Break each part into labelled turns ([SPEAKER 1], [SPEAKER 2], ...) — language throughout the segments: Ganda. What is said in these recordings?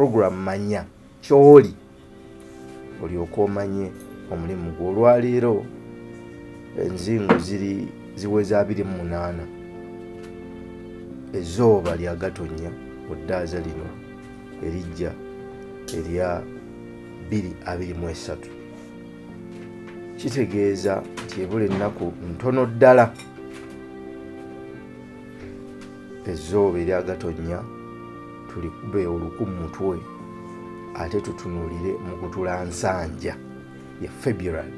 [SPEAKER 1] Program Manya Ky'oli olyoke omanye omulimu gwo. Olwaleero enzingo ziri ziweza 28, ezzooba lya Gatonnya mu ddaaza lino erijja erya 2023. Kitegeeza nti ebula ennaku ntono ddala ezzooba erya Gatonnya tulikube oluku mu mutwe ate tutunuulire Mukutula Nsanja ya February.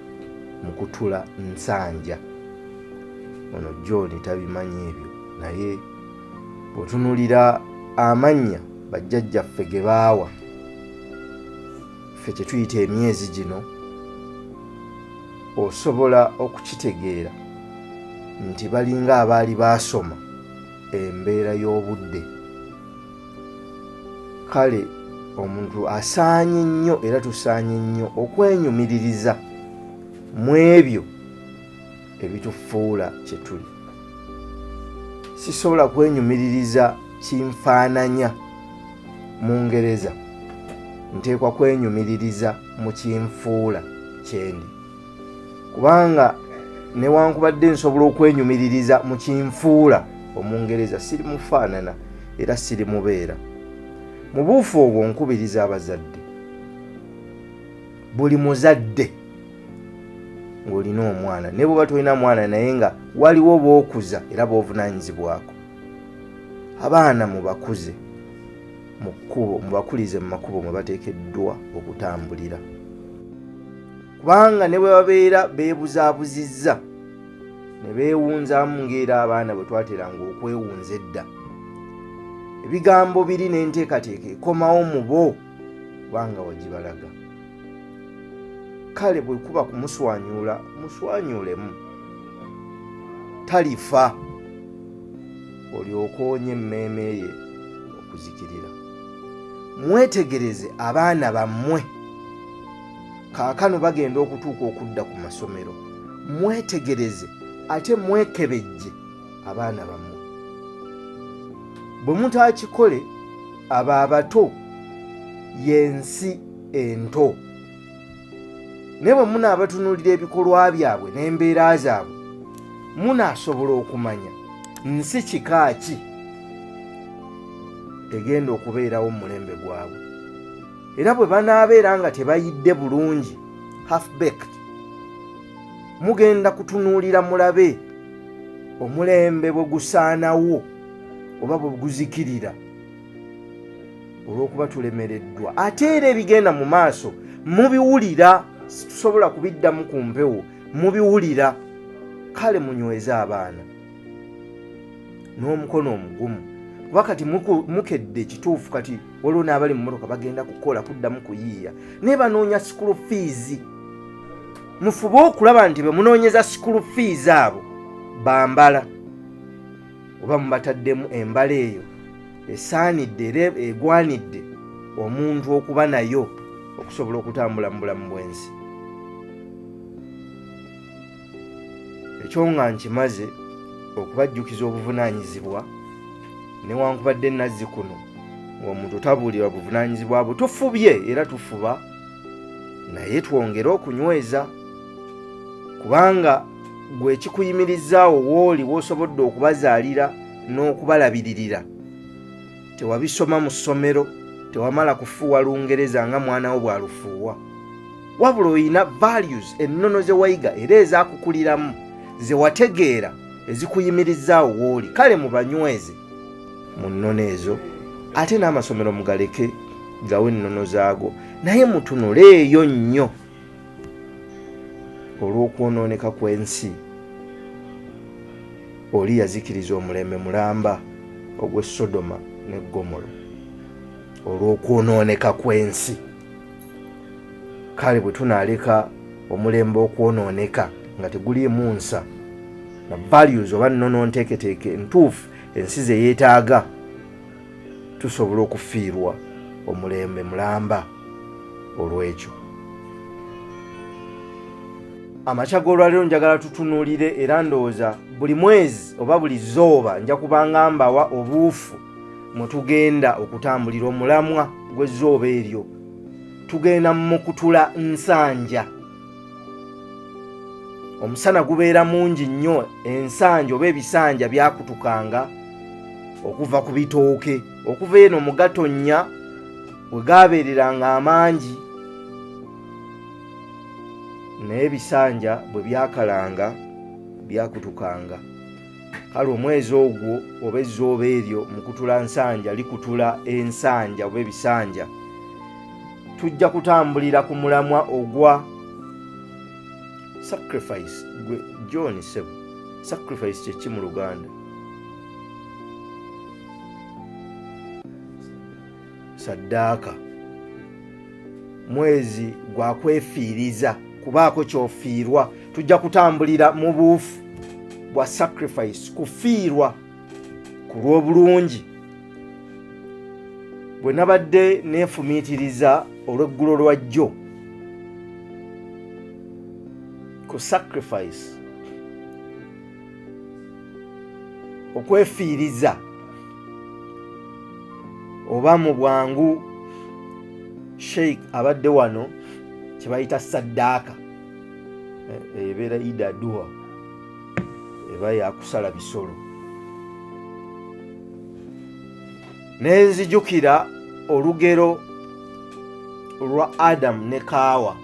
[SPEAKER 1] Mukutula Nsanja ono John tabimanyi ebyo, naye bw'otunuulira amannya bajjajjaffe ge baawa ffe kye tuyita emyezi gino, osobola okukitegeera nti balinga abaali baasoma embeera y'obudde. Kale omuntu asaanye nnyo era tusaanye nnyo okwenyumiririza mu ebyo ebitufuula kye tuli. Sisobola kwenyumiririza kinfaananya Mungereza, nteekwa kwenyumiririza mu kinfuula kyendi, kubanga newankubadde nsobola okwenyumiririza mu kinfuula Omungereza, siri mufaanana era siri mubeera. Mu buufu obwo nkubiriza abazadde, buli muzadde ng'olina omwana, ne bw'oba tolina mwana naye nga waliwo b'okuza era b'ovunaanyizibwako, abaana mubakuze mu kkubo, mubakulize mu makubo mwe bateekeddwa okutambulira, kubanga ne bwe babeera beebuzaabuzizza ne beewunzaamu ng'era abaana bwe twateranga okwewunza edda, ebigambo biri n'enteekateeka ekomawo mu bo kubanga wagibalaga. Kale bwe kuba kumuswanyuula, muswanyuulemu, talifa olyoke onye emmeeme ye okuzikirira. Mwetegereze abaana bammwe, kaakano bagenda okutuuka okudda ku masomero. Mwetegereze ate mwekebejje abaana bammwe. Bwe mutaakikole, abo abato y'ensi ento, naye bwe munaabatunuulira ebikolwa byabwe n'embeera zaabwe, munaasobola okumanya nsi kika ki egenda okubeerawo mu mulembe gwabwe. Era bwe banaabeera nga tebayidde bulungi, half baked, mugenda kutunuulira mulabe omulembe bwe gusaanawo oba bwe guzikirira olw'okuba tulemereddwa. Ate era ebigenda mu maaso mubiwulira, situsobola kubiddamu ku mpewo, mubiwulira. Kale munyweze abaana n'omukono omugumu, kuba kati mukedde ekituufu. Kati waliwo n'abali mu motoka bagenda kukola kuddamu kuyiiya, naye banoonya school fees. Mufube okulaba nti be munoonyeza school fees abo bambala oba mubataddemu embala eyo esaanidde era egwanidde omuntu okuba nayo okusobola okutambula mu bulamu bw'ensi. Ekyo nga nkimaze okubajjukiza obuvunaanyizibwa, newankubadde nazzi kuno ng'omuntu tabuulirwa buvunaanyizibwa bwe, tufubye era tufuba, naye twongere okunyweza, kubanga gwe ekikuyimirizaawo wooli w'osobodde okubazaalira n'okubalabiririra. Tewabisoma mu ssomero, tewamala kufuuwa Lungereza nga mwana wo bw'alufuuwa, wabula olina values, ennono ze wayiga era ezakukuliramu, ze wategeera, ezikuyimirizaawo wooli. Kale mubanyweze mu nnono ezo, ate n'amasomero mugaleke gawe ennono zaago, naye mutunuleeyo nnyo olw'okwonooneka kw'ensi. Oli yazikiriza omulembe mulamba ogw'e Sodoma ne Gomolo olw'okwonooneka kw'ensi. Kale bwe tunaaleka omulembe okwonooneka nga teguliimu nsa na values oba nnono nteeketeeke ntuufu ensi ze yeetaaga, tusobola okufiirwa omulembe mulamba olw'ekyo. Amakya g'olwaleero njagala tutunuulire, era ndowooza buli mwezi oba buli zzooba nja kubanga mbawa obuufu mwe tugenda okutambulira omulamwa. gw'ezzooba eryo. Tugenda mu mukutula nsanja. Omusana gubeera mungi nnyo, ensanja oba ebisanja byakutukanga okuva ku bitooke, okuva eno mu Gatonnya we gaabeereranga amangi, naye ebisanja bwe byakalanga byakutukanga. Kale omwezi ogwo oba ezzooba eryo mukutula nsanja likutula ensanja oba ebisanja. Tujja kutambulira ku mulamwa ogwa sacrifice. Gwe John Sebo, sacrifice kyeki mu Luganda? Saddaaka. Mwezi gwa kwefiiriza, kubaako ky'ofiirwa. Tujja kutambulira mu buufu bwa sacrifice, kufiirwa ku lw'obulungi. Bwe nabadde neefumiitiriza olw'eggulo lwa jjo ku sacrifice, okwefiiriza oba mu bwangu sheikh abadde wano kye bayita saddaaka, ebeera ida duha, eba yakusala bisolo. Nenzijukira olugero lwa Adamu ne Kaawa,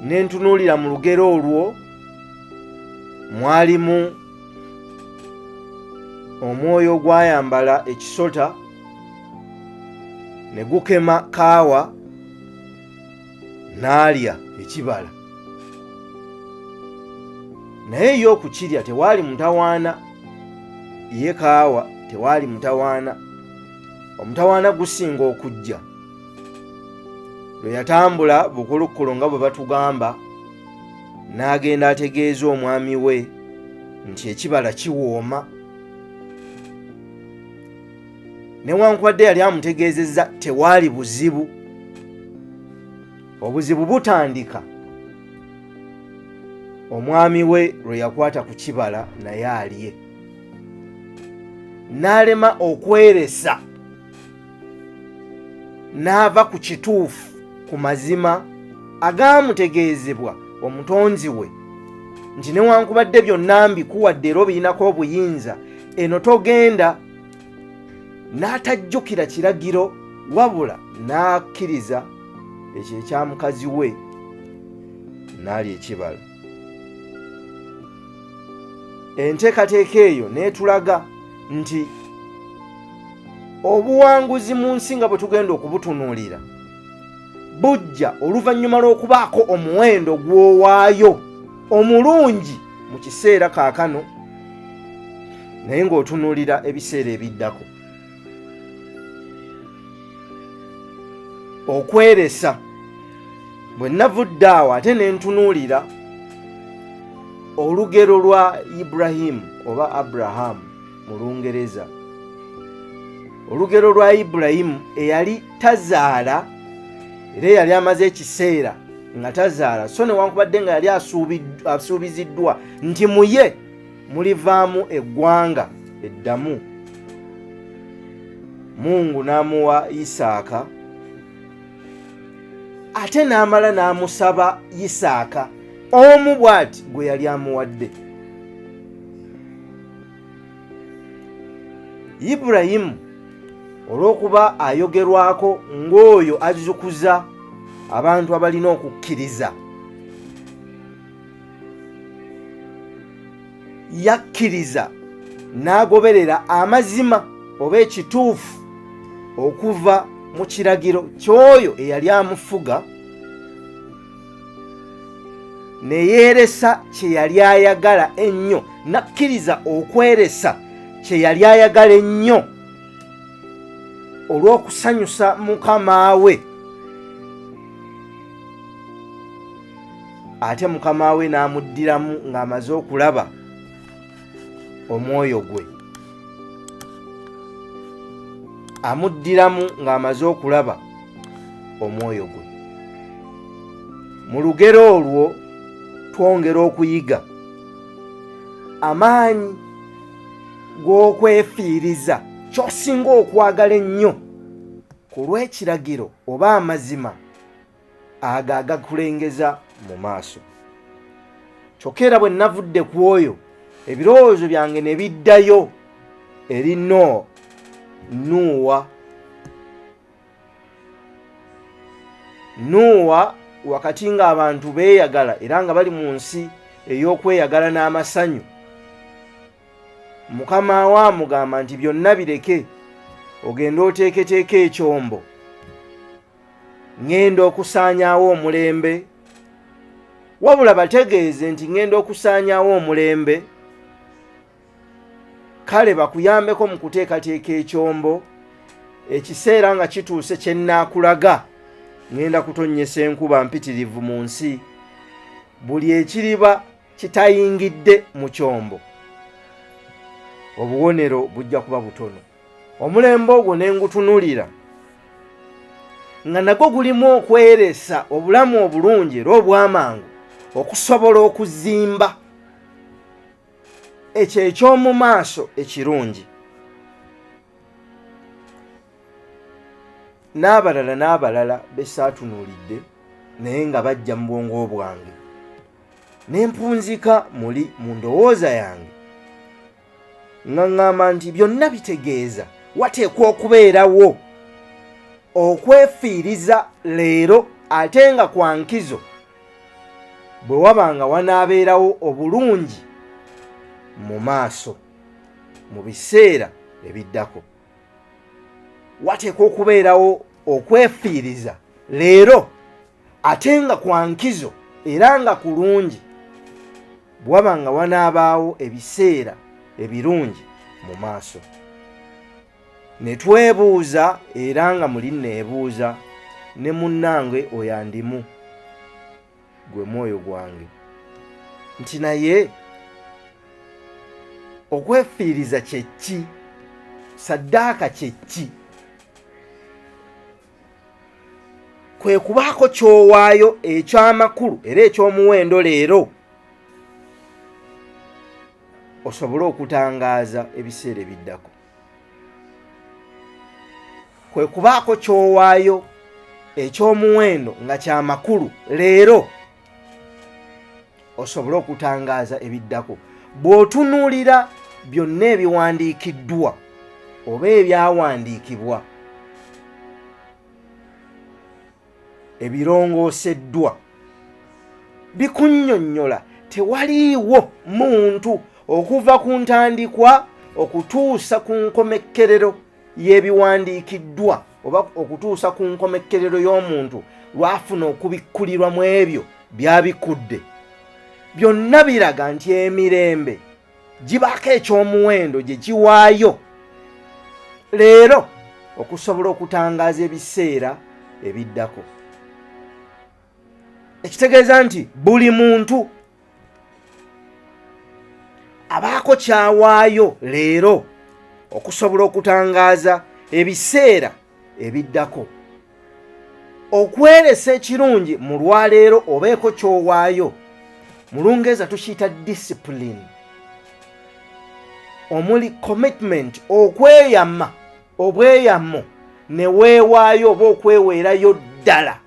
[SPEAKER 1] nentunuulira mu lugero olwo mwalimu omwoyo ogwayambala ekisota ne gukema Kaawa n'alya ekibala, naye ye okukirya tewaali mutawaana, ye Kaawa tewaali mutawaana. Omutawaana gusinga okujja lwe yatambula bukulukkulu nga bwe batugamba, n'agenda ategeeza omwami we nti ekibala kiwooma, newankubadde yali amutegeezezza tewaali buzibu. Obuzibu butandika omwami we lwe yakwata ku kibala naye alye, n'alema okweresa, n'ava ku kituufu, ku mazima agaamutegeezebwa omutonzi we nti newankubadde byonna mbikuwadde era obirinako obuyinza, eno togenda. N'atajjukira kiragiro, wabula n'akkiriza ekyo ekya mukazi we n'alya ekibala. Enteekateeka eyo n'etulaga nti obuwanguzi mu nsi nga bwe tugenda okubutunuulira bujja oluvannyuma lw'okubaako omuwendo gw'owaayo omulungi mu kiseera kaakano, naye ng'otunuulira ebiseera ebiddako. Okweresa. Bwe navudde awo ate ne ntunuulira olugero lwa Ibrahimu oba Abrahamu mu Lungereza, olugero lwa Ibulayimu eyali tazaala era eyali amaze ekiseera nga tazaala, so newankubadde nga yali asuubiziddwa nti muye mulivaamu eggwanga eddamu, Mungu n'amuwa Isaaka, ate n'amala n'amusaba Isaaka omu bw'ati gwe yali amuwadde. Ibulayimu olw'okuba ayogerwako ng'oyo azzukuza abantu abalina okukkiriza, yakkiriza n'agoberera amazima oba ekituufu okuva mu kiragiro ky'oyo eyali amufuga, ne yeeresa kye yali ayagala ennyo, n'akkiriza okweresa kye yali ayagala ennyo olw'okusanyusa mukama we, ate mukama we n'amuddiramu ng'amaze okulaba omwoyo gwe, amuddiramu ng'amaze okulaba omwoyo gwe. Mu lugero olwo twongera okuyiga amaanyi g'okwefiiriza ky'osinga okwagala ennyo ku lw'ekiragiro oba amazima ago agakulengeza mu maaso. Kyokka era bwe navudde ku oyo, ebirowoozo byange ne biddayo eri Nuuwa. Nuuwa wakati ng'abantu beeyagala era nga bali mu nsi ey'okweyagala n'amasanyu, mukama we amugamba nti byonna bireke ogende oteeketeeke ekyombo, ŋŋenda okusaanyaawo omulembe. Wabula bategeeze nti ŋŋenda okusaanyaawo omulembe, kale bakuyambeko mu kuteekateeka ekyombo, ekiseera nga kituuse kye nnaakulaga, ŋŋenda kutonnyesa enkuba mpitirivu mu nsi, buli ekiriba kitayingidde mu kyombo obuwonero bujja kuba butono. Omulembe ogwo ne ngutunulira nga nagwo gulimu okweresa obulamu obulungi era obw'amangu okusobola okuzimba ekyo eky'omu maaso ekirungi. N'abalala n'abalala be saatunuulidde naye nga bajja mu bwongo bwange ne mpunzika muli mu ndowooza yange nga ŋŋamba nti byonna bitegeeza wateekwa okubeerawo okwefiiriza leero ate nga kwa nkizo bwe waba nga wanaabeerawo obulungi mu maaso mu biseera ebiddako. Wateekwa okubeerawo okwefiiriza leero ate nga kwa nkizo era nga kulungi bwe waba nga wanaabaawo ebiseera ebirungi mu maaso. Ne twebuuza era nga muli nneebuuza ne munnange oyo andimu, gwe mwoyo gwange, nti naye okwefiiriza kye ki? Saddaaka kye ki? Kwe kubaako ky'owaayo eky'amakulu era eky'omuwendo leero osobole okutangaaza ebiseera ebiddako. Kwe kubaako ky'owaayo eky'omuwendo nga ky'amakulu leero osobole okutangaaza ebiddako. Bw'otunuulira byonna ebiwandiikiddwa oba ebyawandiikibwa ebirongooseddwa bikunnyonnyola tewaliiwo muntu okuva ku ntandikwa okutuusa ku nkomekkerero y'ebiwandiikiddwa oba okutuusa ku nkomekkerero y'omuntu lw'afuna okubikkulirwa mu ebyo by'abikkudde. Byonna biraga nti emirembe gibaako eky'omuwendo gye giwaayo leero okusobola okutangaaza ebiseera ebiddako. Ekitegeeza nti buli muntu abaako ky'awaayo leero okusobola okutangaaza ebiseera ebiddako. Okweresa ekirungi mu lwaleero obeeko ky'owaayo, mu Lungereza tukiyita discipline, omuli commitment, okweyama obweyamo ne weewaayo oba okweweerayo ddala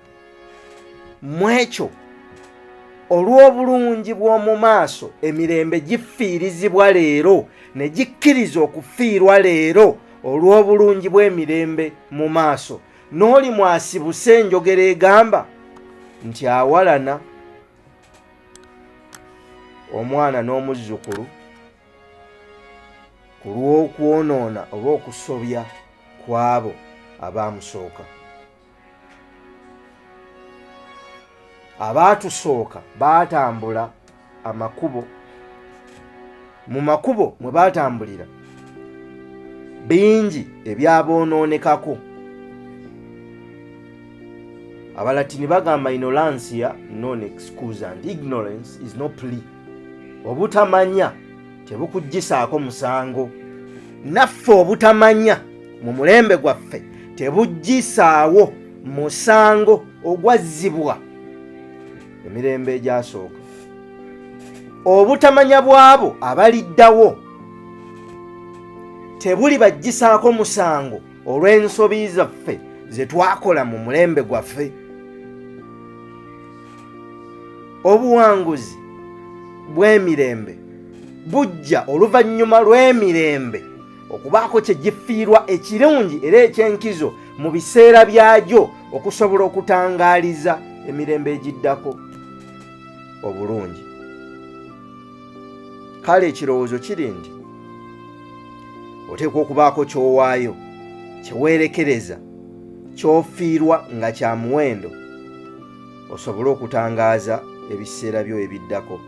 [SPEAKER 1] mu ekyo olw'obulungi bw'omu maaso. Emirembe gifiirizibwa leero ne gikkiriza okufiirwa leero olw'obulungi bw'emirembe mu maaso. N'oli mwasibuse enjogera egamba nti awalana omwana n'omuzzukulu ku lw'okwonoona oba okusobya kw'abo abaamusooka. Abaatusooka baatambula amakubo, mu makubo mwe baatambulira bingi ebyabonoonekako. Abalatini bagamba ignorantia non excusant, ignorance is no plea. Obutamanya tebukuggisaako musango. Naffe obutamanya mu mulembe gwaffe tebuggisaawo musango ogwazzibwa emirembe egyasooka. Obutamanya bw'abo abaliddawo Tebuli bajjisaako musango olw'ensobi zaffe ze twakola mu mulembe gwaffe. Obuwanguzi bw'emirembe bujja oluvannyuma lw'emirembe okubaako kye gifiirwa ekirungi era eky'enkizo mu biseera byagyo okusobola okutangaaliza emirembe egiddako obulungi. Kale ekirowoozo kiri nti oteekwa okubaako ky'owaayo, kye weerekereza, ky'ofiirwa nga kya muwendo osobole okutangaaza ebiseera byo ebiddako.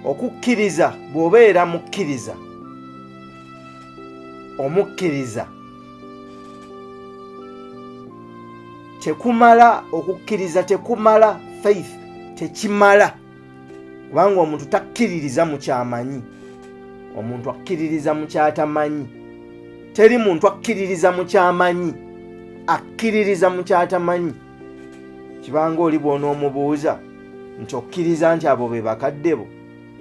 [SPEAKER 1] Okukkiriza, bw'obeera mukkiriza, omukkiriza tekumala, okukkiriza tekumala, faith tekimala, kubanga omuntu takkiririza mu kyamanyi, omuntu akkiririza mu kyatamanyi. Teri muntu akkiririza mu kyamanyi, akkiririza mu kyatamanyi. Kibanga oli bw'onoomubuuza nti okkiriza nti abo be bakadde bo,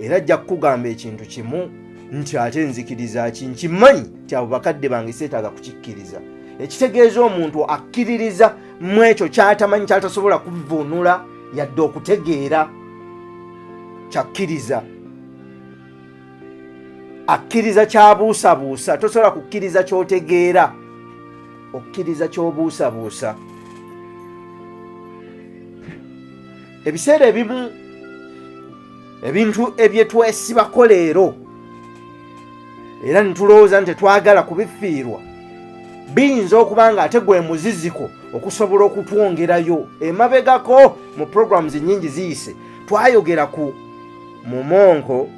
[SPEAKER 1] era ajja kukugamba ekintu kimu nti ate nzikiriza ki, nkimanyi nti abo bakadde bange, seetaaga kukikkiriza. Ekitegeeza omuntu akkiririza mu ekyo kyatamanyi, kyatasobola kuvvuunula yadde okutegeera, kyakkiriza. Akkiriza kyabuusabuusa. Tosobola kukkiriza kyotegeera, okkiriza kyobuusabuusa. Ebiseera ebimu ebintu ebyetwesibako leero era nitulowooza nti tetwagala kubifiirwa, biyinza okuba nga ate gwe muziziko okusobola okutwongerayo emabegako. Mu programs nyingi ziyise twayogera ku mumonko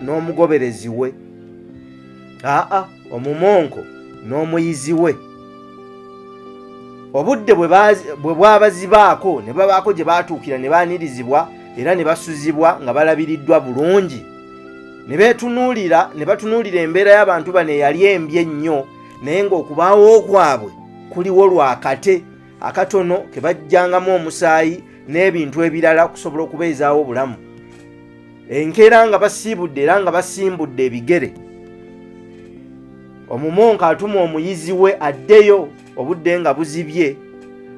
[SPEAKER 1] n'omugoberezi we, aa omumonko n'omuyizi we. Obudde bwe bwabazibaako ne babaako gye baatuukira ne baanirizibwa era ne basuzibwa nga balabiriddwa bulungi, ne beetunuulira, ne batunuulira embeera y'abantu bano eyali embi ennyo, naye ng'okubaawo kwabwe kuliwo lwakate akatono ke bajjangamu omusaayi n'ebintu ebirala okusobola okubeezaawo obulamu. Enkeera nga basiibudde era nga basimbudde ebigere, omumonka atuma omuyizi we addeyo obudde nga buzibye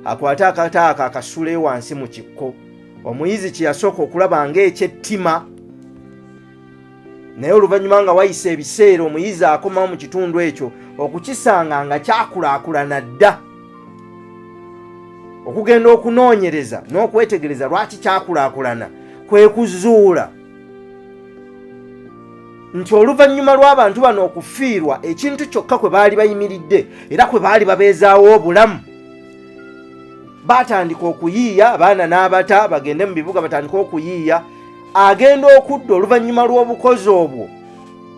[SPEAKER 1] akwate akataaka akasule wansi mu kikko. Omuyizi kye yasooka okulaba ng'ekyettima, naye oluvannyuma nga wayise ebiseera omuyizi akomawo mu kitundu ekyo okukisanga nga kyakulaakulana dda. Okugenda okunoonyereza n'okwetegereza lwaki kyakulaakulana kwe kuzuula nti oluvannyuma lw'abantu bano okufiirwa ekintu kyokka kwe baali bayimiridde era kwe baali babeezaawo obulamu, baatandika okuyiiya abaana n'abata bagende mu bibuga batandike okuyiiya. Agenda okudda oluvannyuma lw'obukozi obwo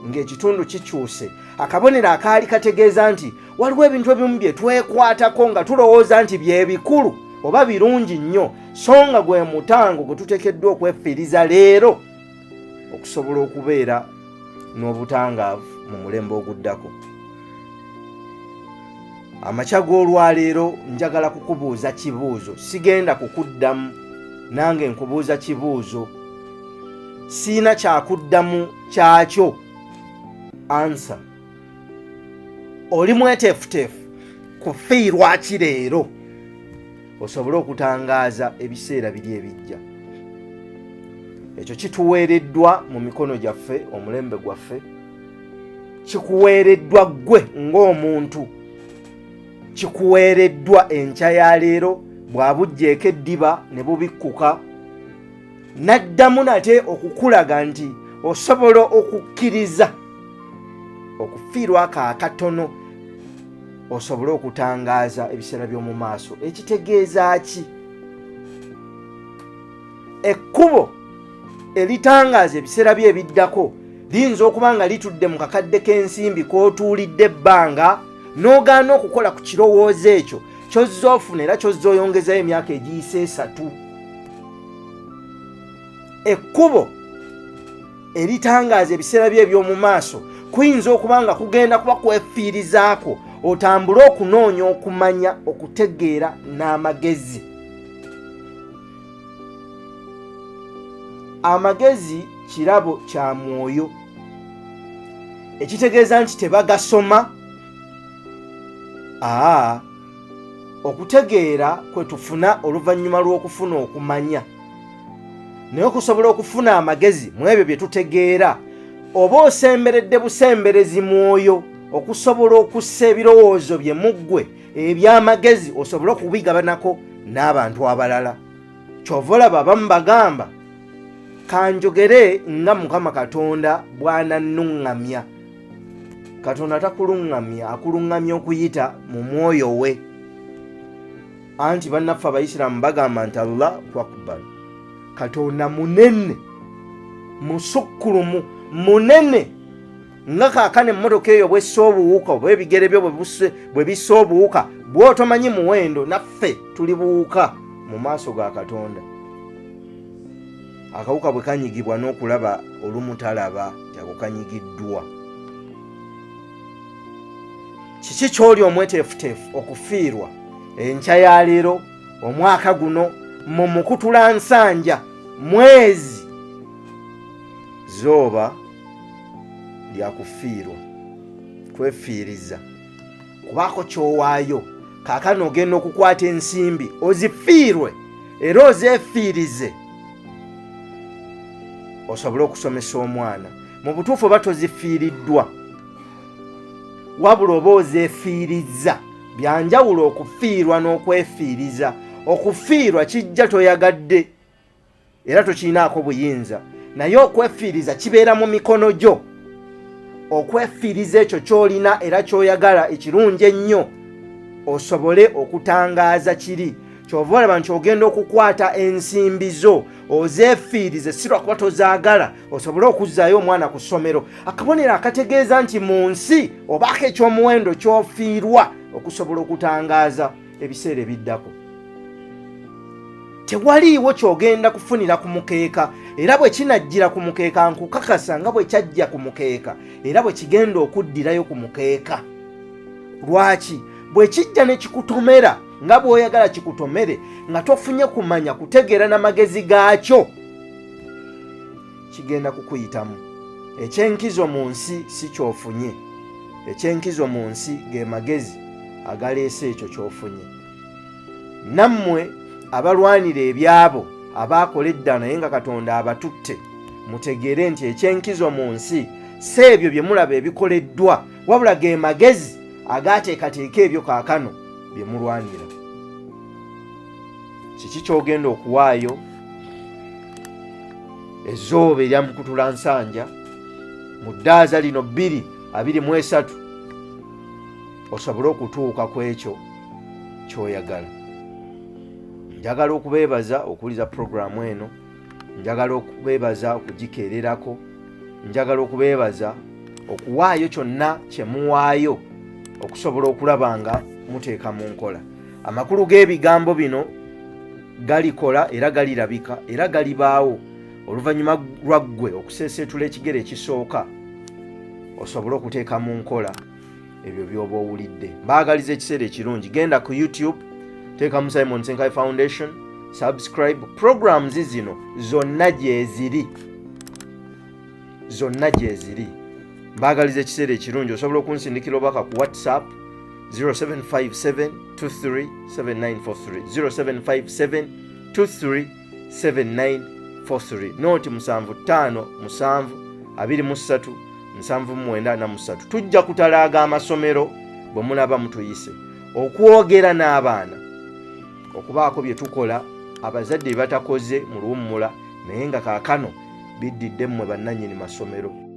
[SPEAKER 1] ng'ekitundu kikyuse, akabonero akaali kategeeza nti waliwo ebintu ebimu bye twekwatako nga tulowooza nti bye bikulu oba birungi nnyo, so nga gwe mutango gwe tuteekeddwa okwefiiriza leero okusobola okubeera n'obutangaavu mu mulembe oguddako. Amakya g'olwaleero njagala kukubuuza kibuuzo, sigenda kukuddamu, nange nkubuuza kibuuzo, siina kyakuddamu kyakyo. Ansa, oli mweteefuteefu kufiirwa ki leero osobole okutangaaza ebiseera biri ebijja? Ekyo kituweereddwa mu mikono gyaffe, omulembe gwaffe kikuweereddwa ggwe ng'omuntu, kikuweereddwa enkya ya leero. Bw'abuggyeko eddiba ne bubikkuka, n'addamu nate okukulaga nti osobola okukkiriza okufiirwako akatono osobole okutangaaza ebiseera by'omu maaso. Ekitegeeza ki? Ekkubo eritangaaza ebiseera bye ebiddako liyinza okuba nga litudde mu kakadde k'ensimbi k'otuulidde ebbanga n'ogaana okukola ku kirowoozo ekyo ky'ozza ofuna era ky'ozza oyongezayo emyaka egiyise 3. Ekkubo eritangaaza ebiseera bye eby'omu maaso kuyinza okuba nga kugenda kuba kwefiirizaako otambule okunoonya okumanya, okutegeera n'amagezi. Amagezi kirabo kya mwoyo. Ekitegeeza nti tebagasoma. Aa, okutegeera kwe tufuna oluvannyuma lw'okufuna okumanya. Naye okusobola okufuna amagezi mu ebyo bye tutegeera, oba osemberedde busemberezi mwoyo okusobola okussa ebirowoozo bye mu ggwe eby'amagezi osobole okubigabanako n'abantu abalala. Kyova olaba abamu bagamba, kanjogere nga Mukama Katonda bw'anannuŋŋamya. Katonda takuluŋŋamya, akuluŋŋamya okuyita mu mwoyo we. Anti bannaffe Abayisiraamu bagamba nti Allahu Akbar, Katonda munene, musukkulumu, munene nga kaakano emmotoka eyo bwessa obuwuka oba ebigere byo bwe bissa obuwuka bw'otomanyi muwendo, naffe tuli buwuka mu maaso ga Katonda. Akawuka bwe kanyigibwa n'okulaba olumu talaba nti ako kanyigiddwa. Kiki ky'oli omweteefuteefu okufiirwa enkya ya leero, omwaka guno, mu mukutula nsanja, mwezi, zooba lya kufiirwa, kwefiiriza, kubaako ky'owaayo. Kaakano ogenda okukwata ensimbi ozifiirwe era ozeefiirize osobole okusomesa omwana. Mu butuufu oba tozifiiriddwa, wabula oba ozeefiirizza. Bya njawulo okufiirwa n'okwefiiriza. Okufiirwa kijja toyagadde era tokirinaako buyinza, naye okwefiiriza kibeera mu mikono gyo. Okwefiiriza ekyo ky'olina era ky'oyagala ekirungi ennyo osobole okutangaaza kiri. Ky'ova olaba nti ogenda okukwata ensimbi zo ozeefiirize, si lwakuba tozaagala, osobole okuzzaayo omwana ku ssomero. Akabonero akategeeza nti mu nsi obaako eky'omuwendo ky'ofiirwa okusobola okutangaaza ebiseera ebiddako. Tewaliiwo ky'ogenda kufunira ku mukeeka, era bwe kinajjira ku mukeeka, nkukakasa nga bwe kyajja ku mukeeka era bwe kigenda okuddirayo ku mukeeka. Lwaki? Bwe kijja ne kikutomera nga bw'oyagala kikutomere, nga tofunye kumanya kutegeera na magezi gaakyo, kigenda kukuyitamu. Eky'enkizo mu nsi si ky'ofunye, eky'enkizo mu nsi ge magezi agaleese ekyo ky'ofunye. Nammwe abalwanira ebyabo abaakola edda naye nga Katonda abatutte, mutegeere nti eky'enkizo mu nsi si ebyo bye mulaba ebikoleddwa, wabula ge magezi agaateekateeka ebyo kaakano bye mulwanira. Kiki ky'ogenda okuwaayo ezzooba erya mukutula nsanja mu ddaaza lino 2023 osobole okutuuka ku ekyo ky'oyagala? Njagala okubeebaza okuwuliza pulogulaamu eno, njagala okubeebaza okugikeererako, njagala okubeebaza okuwaayo kyonna kye muwaayo okusobola okulaba nga muteeka mu nkola amakulu g'ebigambo bino. Galikola era galirabika era galibaawo oluvannyuma lwa ggwe okuseeseetula ekigere ekisooka osobole okuteeka mu nkola ebyo by'oba owulidde. Mbaagaliza ekiseera ekirungi. Genda ku YouTube, teekamu Simon Ssenkayi Foundation, subscribe. Programs zino zonna gyeziri, zonna gyeziri. Mbaagaliza ekiseera ekirungi. Osobola okunsindikira obubaka ku WhatsApp 0757 237943, 0757 237943, nooti 75 23 79 43. Tujja kutalaaga amasomero bwe munaba mutuyise okwogera n'abaana, okubaako bye tukola abazadde bye batakoze mu luwummula, naye nga kaakano biddidde mmwe bannannyini masomero.